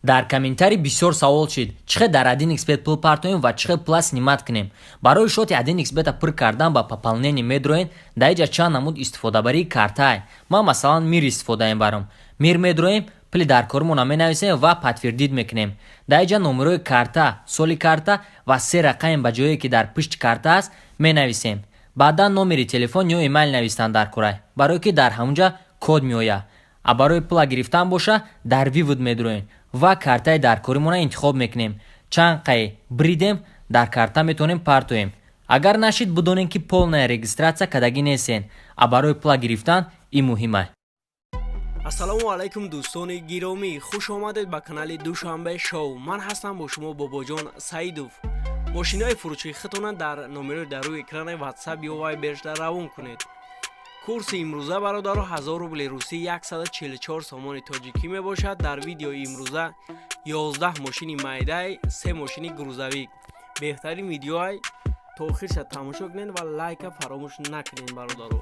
Дар комментарий бисёр савол шид: чӣ хел дар 1xBet пул партоем ва чӣ хел пула снимать кунем. Барои счёти 1xBet пур кардан ба пополнение медроен. Дар иҷа чанд намуд истифодабарии картае. Ман, масалан, Мир истифода мебарам. Мир медроем, пули дар коримона менависем ва подтвердить мекунем. Дар иҷа номерои карта, соли карта ва се рақаме ба ҷое, ки дар пушти карта аст, менависем. Баъдан номери телефон ё имейл навистан дар кора, барое ки дар ҳамунҷа код меояд. А барои пула гирифтан боша, дар вывод медроем ва картаи даркоримона интихоб мекунем. Чанд қай бридем, дар карта метавонем партоем. Агар нашид, бидонем, ки полная регистрация кардагӣ нестен. А барои пула гирифтан ин муҳима. Ассалому алайкум, дӯстони гиромӣ, хуш омадед ба канали Душанбе Шоу. Ман ҳастам бо шумо Бобоҷон Саидов. Мошинои фурӯшии худтона дар номерои дар рӯи экрани Ватсап ё Вайбершда равон кунед. Курси имрӯза, бародаро, 1000 рубли русӣ 144 сомони тоҷикӣ мебошад. Дар видеои имрӯза 11 мошини майдай, се мошини грузовик. Беҳтарин видеоай, то охирша тамошо кунед ва лайка фаромӯш накунед, бародаро.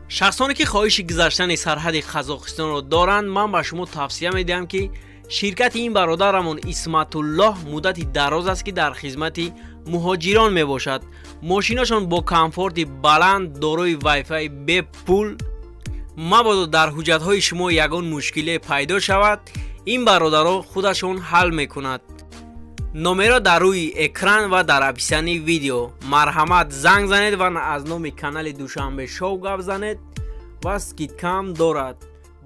Шахсоне, ки хоҳиши гузаштани сарҳади Қазоқистонро доранд, ман ба шумо тавсия медиҳам, ки ширкати ин бародарамон Исматуллоҳ муддати дароз аст, ки дар хизмати муҳоҷирон мебошад. Мошинашон бо комфорти баланд, дорои вайфай бепул. Мабодо дар ҳуҷҷатҳои шумо ягон мушкиле пайдо шавад, ин бародаро худашон ҳал мекунад. Номеро дар рӯи экран ва дар описании видео. Марҳамат, занг занед ва аз номи канали Душанбе Шоу гап занед ва скидкам дорад.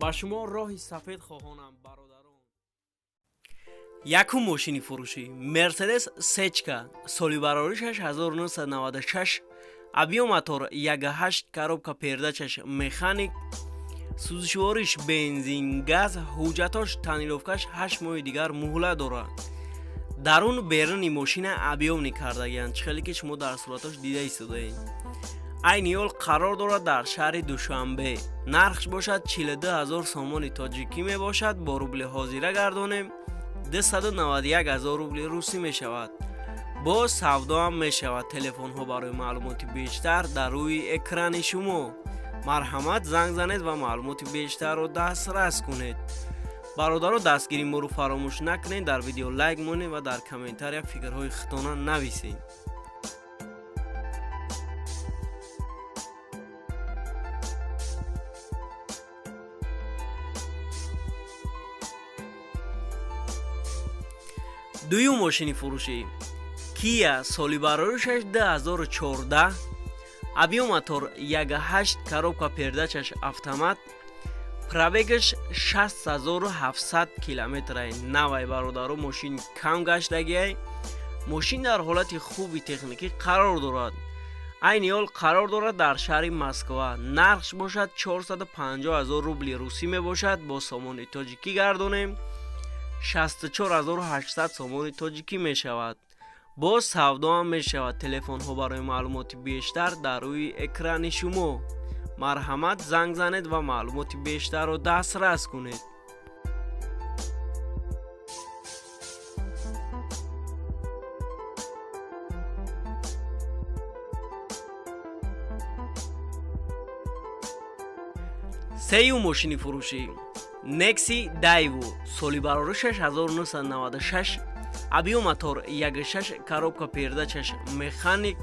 Ба шумо роҳи сафед хоҳонам, бародарон. Якум мошини фурӯшӣ: Мерседес сечка, соли бароришаш 1996, объём мотор 1,8, коробка передачаш механик, сӯзишвориш бензин, газ. Ҳуҷҷатош тонировкаш 8 моҳи дигар муҳлат дорад. Дарун беруни мошина объёмный кардагианд, чӣ хеле ки шумо дар суратош дида истодаед. Айни ҳол қарор дорад дар шаҳри Душанбе. Нархш бошад 42 ҳазор сомони тоҷикӣ мебошад. Бо рубли ҳозира гардонем, 291 ҳазор рубли русӣ мешавад. Боз савдоам мешавад. Телефонҳо барои маълумоти бештар дар рӯи экрани шумо. Марҳамат, занг занед ва маълумоти бештарро дастрас кунед. Бародаро, дастгири моро фаромӯш накунед, дар видео лайк монед ва дар комментария фикрҳои худтона нависед. Дуюм мошини фурӯшӣ: Кия, соли бароришаш 2014, объём мотор 1,8, коробка передачаш автомат, пробегаш 6700 километрай. Навай, бародаро, мошин кам гаштагиай. Мошин дар ҳолати хуби техникӣ қарор дорад. Айни ҳол қарор дорад дар шаҳри Москва. Нархш бошад 450 ҳазор рубли русӣ мебошад. Бо сомони тоҷикӣ гардонем, 64800 сомони тоҷикӣ мешавад. Боз савдоам мешавад. Телефонҳо барои маълумоти бештар дар рӯи экрани шумо. Марҳамат, занг занед ва маълумоти бештарро дастрас кунед. Сеюм мошини фурӯшӣ: Некси Дайву, соли бароришаш 1996, объём мотор 1,6, коробка передачаш механик,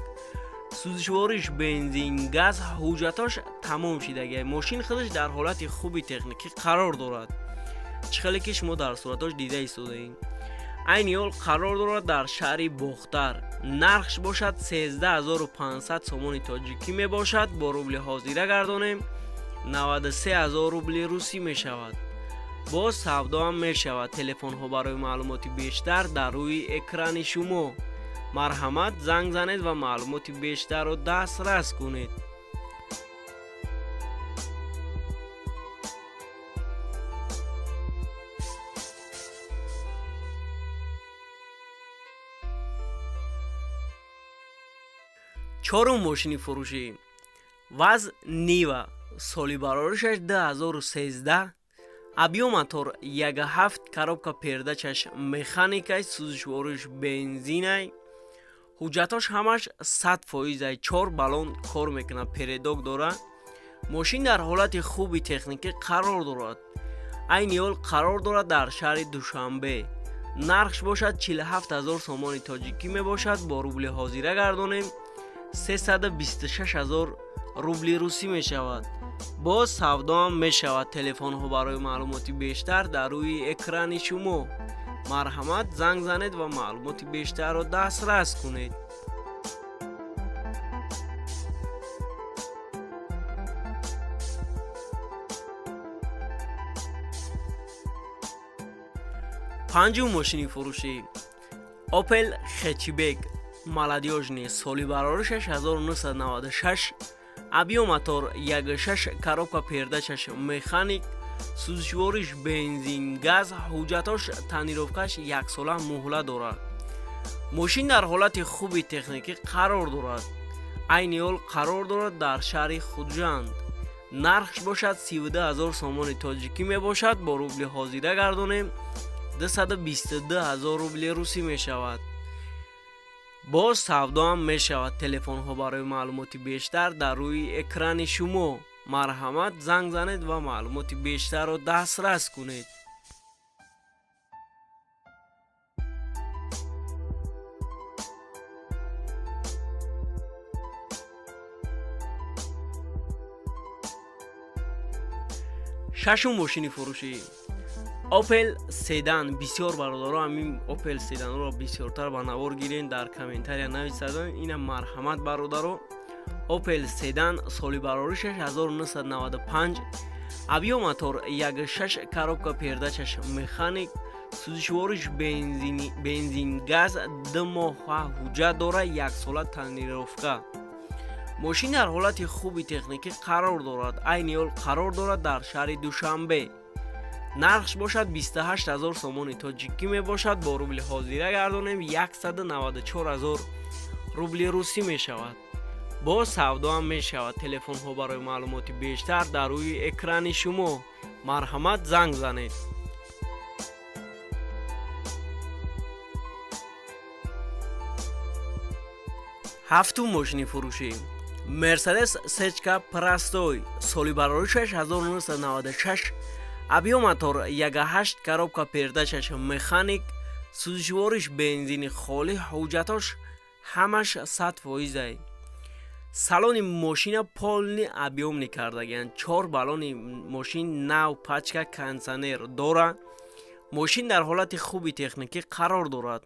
сӯзишвориш бензин, газ. Ҳуҷҷатош тамом шидагиай. Мошин худаш дар ҳолати хуби техникӣ қарор дорад, чӣ хеле ки шумо дар суратош дида истодаед. Айни ҳол қарор дорад дар шаҳри Бохтар. Нархш бошад 13500 сомони тоҷикӣ мебошад. Бо рубли ҳозира гардонем, 93 ҳазор рубли русӣ мешавад. Боз савдоам мешавад. Телефонҳо барои маълумоти бештар дар рӯи экрани шумо. Марҳамат, занг занед ва маълумоти бештарро дастрас кунед. Чорум мошини фурӯшӣ: ВАЗ Нива, соли бароришаш 2013, объём мотор 1,7, коробка передачаш механикай, сӯзишвориш бензинай. Ҳуҷҷатош ҳамаш 100 фоизай, чор баллон кор мекунад, передок дора. Мошин дар ҳолати хуби техникӣ қарор дорад. Айни ҳол қарор дорад дар шаҳри Душанбе. Нархш бошад 47 000 сомони тоҷикӣ мебошад. Бо рубли ҳозира гардонем, 326 000 рубли русӣ мешавад. Боз савдоам мешавад. Телефонҳо барои маълумоти бештар дар рӯи экрани шумо. Марҳамат, занг занед ва маълумоти бештарро дастрас кунед. Панҷум мошини фурӯшӣ: Опел Хэтчбек молодёжный, соли бароришаш 1996, объём мотор 1,6, коробка передачаш механик, сӯзишвориш бензин газ, ҳуҷҷатош тонировкаш яксола муҳлат дорад. Мошин дар ҳолати хуби техникӣ қарор дорад. Айни ҳол қарор дорад дар шаҳри Хуҷанд. Нархш бошад 32 000 сомони тоҷикӣ мебошад. Бо рубли ҳозира гардонем, 222 000 рубли русӣ мешавад. Боз савдоам мешавад. Телефонҳо барои маълумоти бештар дар рӯи экрани шумо. Марҳамат, занг занед ва маълумоти бештарро дастрас кунед. Шашум мошини фурӯшӣ: Опел седан. Бисёр бародаро ҳамин Опел седанро бисёртар ба навор гирен, дар комментария нависадан. Ина, марҳамат, бародаро. Опел седан, соли бароришаш 1995, объём мотор 1,6, коробка передачаш механик, сӯзишвориш бензин газ, 2 моҳа ҳуҷҷат дора, яксола тонировка. Мошин дар ҳолати хуби техникӣ қарор дорад. Айни ҳол қарор дорад дар шаҳри Душанбе. Нархш бошад 28 000 сомони тоҷикӣ мебошад. Бо рубли ҳозира гардонем, 194 000 рубли русӣ мешавад. Боз савдоам мешавад. Телефонҳо барои маълумоти бештар дар рӯи экрани шумо. Марҳамат, занг занед. Ҳафтум мошини фурӯшӣ: Мерседес сечка простой, соли бароришаш 1996, объём мотор 1,8, коробка передачаш механик, сӯзишвориш бензини холӣ, ҳуҷҷатош ҳамаш 100 фоизай. Салони мошина полный объёмный кардагианд, чор баллони мошин нав, пачка, кондитсионер дора. Мошин дар ҳолати хуби техникӣ қарор дорад.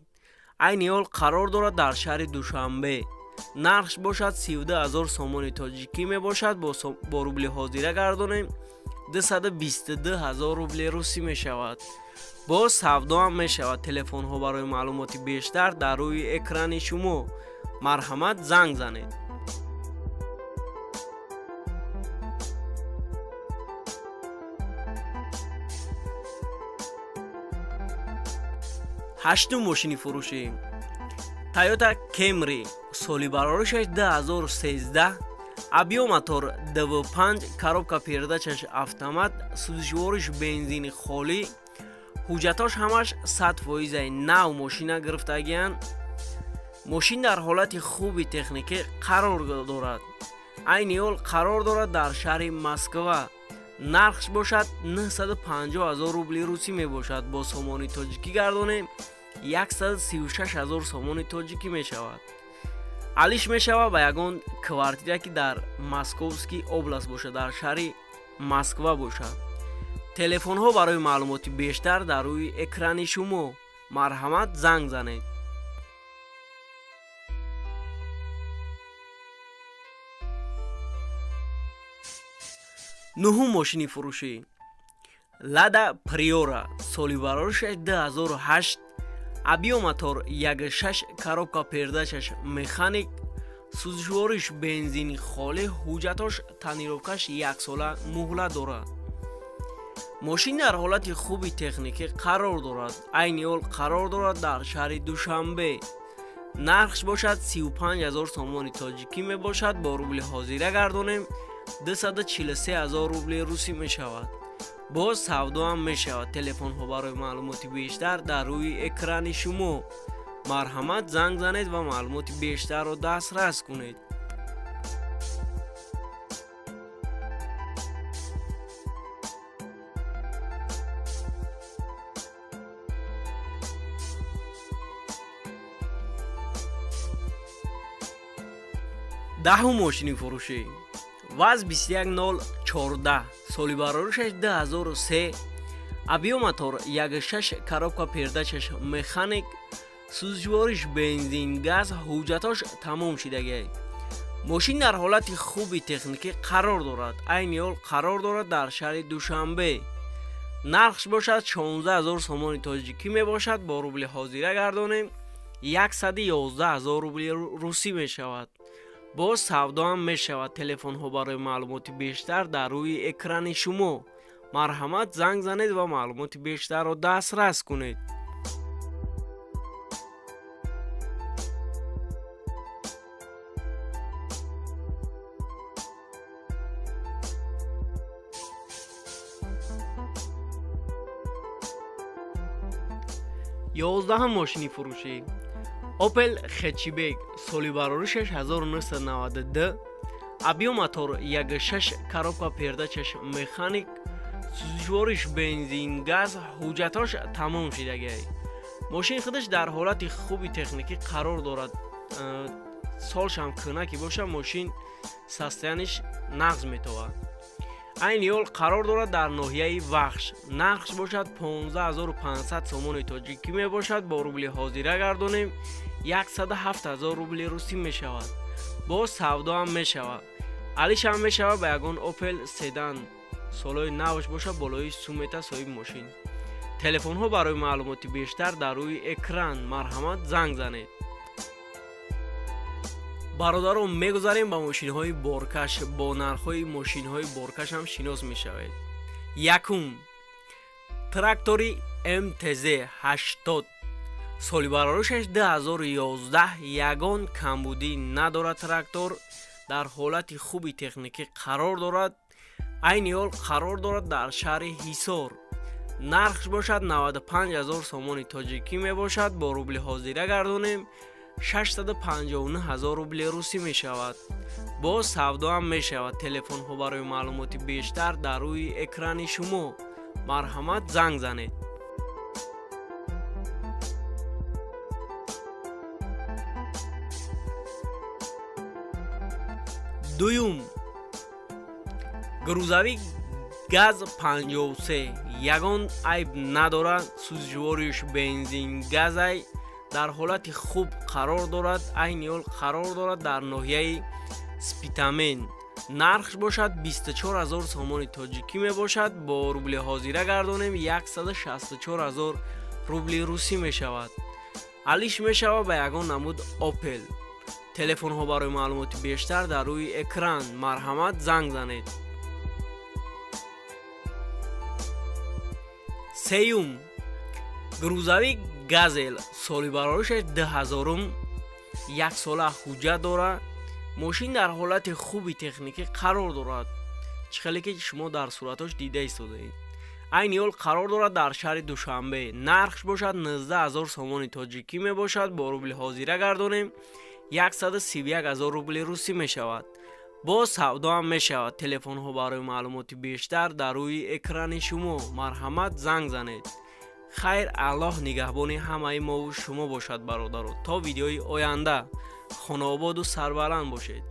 Айни ҳол қарор дорад дар шаҳри Душанбе. Нархш бошад 32 000 сомони тоҷикӣ мебошад. Бо рубли ҳозира гардонем, 222 000 рубли русӣ мешавад. Боз савдоам мешавад. Телефонҳо барои маълумоти бештар дар рӯи экрани шумо. Марҳамат, занг занед. Ҳаштум мошини фурӯшӣ: Тойота Кемри, соли бароришаш 2013, объём мотор 2,5, коробка передачаш автомат, сӯзишвориш бензини холӣ, ҳуҷҷатош ҳамаш 100 фоизаи, нав мошина гирифтагианд. Мошин дар ҳолати хуби техникӣ қарор дорад. Айни ҳол қарор дорад дар шаҳри Москва. Нархш бошад 950 000 рубли русӣ мебошад. Бо сомони тоҷикӣ гардонем, 136 000 сомони тоҷикӣ мешавад. Алиш мешавад ба ягон квартира, ки дар Московский область бошад, дар шаҳри Москва бошад. Телефонҳо барои маълумоти бештар дар рӯи экрани шумо. Марҳамат, занг занед. Нуҳум мошини фурӯшӣ: Лада Приора, соли бароришаш 2008, объём мотор 1,6, коробка передачаш механик, сӯзишвориш бензини холӣ, ҳуҷҷатош тонировкаш яксола муҳлат дорад. Мошин дар ҳолати хуби техникӣ қарор дорад. Айни ҳол қарор дорад дар шаҳри Душанбе. Нархш бошад 35 000 сомони тоҷикӣ мебошад. Бо рубли ҳозира гардонем, 243 000 рубли русӣ мешавад. Боз савдоам мешавад. Телефонҳо барои маълумоти бештар дар рӯи экрани шумо. Марҳамат, занг занед ва маълумоти бештарро дастрас кунед. Даҳум мошини фурӯшӣ ВАЗ 21014, соли бароришаш 2003, объём мотор 1.6, коробка передачаш механик, сӯзишвориш бензин газ, ҳуҷҷатош тамом шидагиай. Мошин дар ҳолати хуби техникӣ қарор дорад. Айни ҳол қарор дорад дар шаҳри Душанбе. Нархш бошад 16 000 сомони тоҷикӣ мебошад. Бо рубли ҳозира гардонем, 111 000 рубли русӣ мешавад. Боз савдоам мешавад. Телефонҳо барои маълумоти бештар дар рӯи экрани шумо. Марҳамат, занг занед ва маълумоти бештарро дастрас кунед. 11-ум мошини фурӯшӣ Опел Хэтчбек, соли бароришаш 1992, объём мотор 1.6, коробка передачаш механик, сӯзишвориш бензин газ, ҳуҷҷатош тамом шидагиай. Мошин худаш дар ҳолати хуби техникӣ қарор дорад. Солшам кӯна ки боша, мошин состояниш нағз метовад. Айни ҳол қарор дорад дар ноҳияи Вахш. Нархш бошад 15 500 сомони тоҷикӣ мебошад. Бо рубли ҳозира гардонем, 107 000 рубли русӣ мешавад. Боз савдоам мешавад. Алишам мешавад ба ягон Опел седан, солҳои навш боша, болои сумета соҳиби мошин. Телефонҳо барои маълумоти бештар дар рӯи экран. Марҳамат, занг занед. Бародарон, мегузарем ба мошинҳои боркаш. Бо нархҳои мошинҳои боркашам шинос мешавед. Якум, трактори МТЗ 80, соли бароришаш 2011, ягон камбудӣ надорад. Трактор дар ҳолати хуби техникӣ қарор дорад. Айни ҳол қарор дорад дар шаҳри Ҳисор. Нархш бошад 95 000 сомони тоҷикӣ мебошад. Бо рубли ҳозира гардонем, 659 000 рубли русӣ мешавад. Боз савдоам мешавад. Телефонҳо барои маълумоти бештар дар рӯи экрани шумо. Марҳамат, занг занед. Дуюм, грузовик ГАЗ 53, ягон айб надорад. Сӯзишвориш бензин газай, дар ҳолати хуб қарор дорад. Айни ҳол қарор дорад дар ноҳияи Спитамен. Нархш бошад 24 000 сомони тоҷикӣ мебошад. Бо рубли ҳозира гардонем, 164 000 рубли русӣ мешавад. Алиш мешавад ба ягон намуд Опел. Телефонҳо барои маълумоти бештар дар рӯи экран. Марҳамат, занг занед. Сеюм, грузовик Газел, соли бароришаш 2000-ум, яксола ҳуҷҷат дорад. Мошин дар ҳолати хуби техникӣ қарор дорад, чӣ хеле ки шумо дар суратҳош дида истодаед. Айни ҳол қарор дорад дар шаҳри Душанбе. Нархш бошад 19 000 сомони тоҷикӣ мебошад. Бо рубли ҳозира гардонем, 131 000 рубли русӣ мешавад. Боз савдоам мешавад. Телефонҳо барои маълумоти бештар дар рӯи экрани шумо. Марҳамат, занг занед. Хайр, Аллоҳ нигаҳбони ҳамаи мову шумо бошад, бародаро. То видеои оянда хонаободу сарбаланд бошед.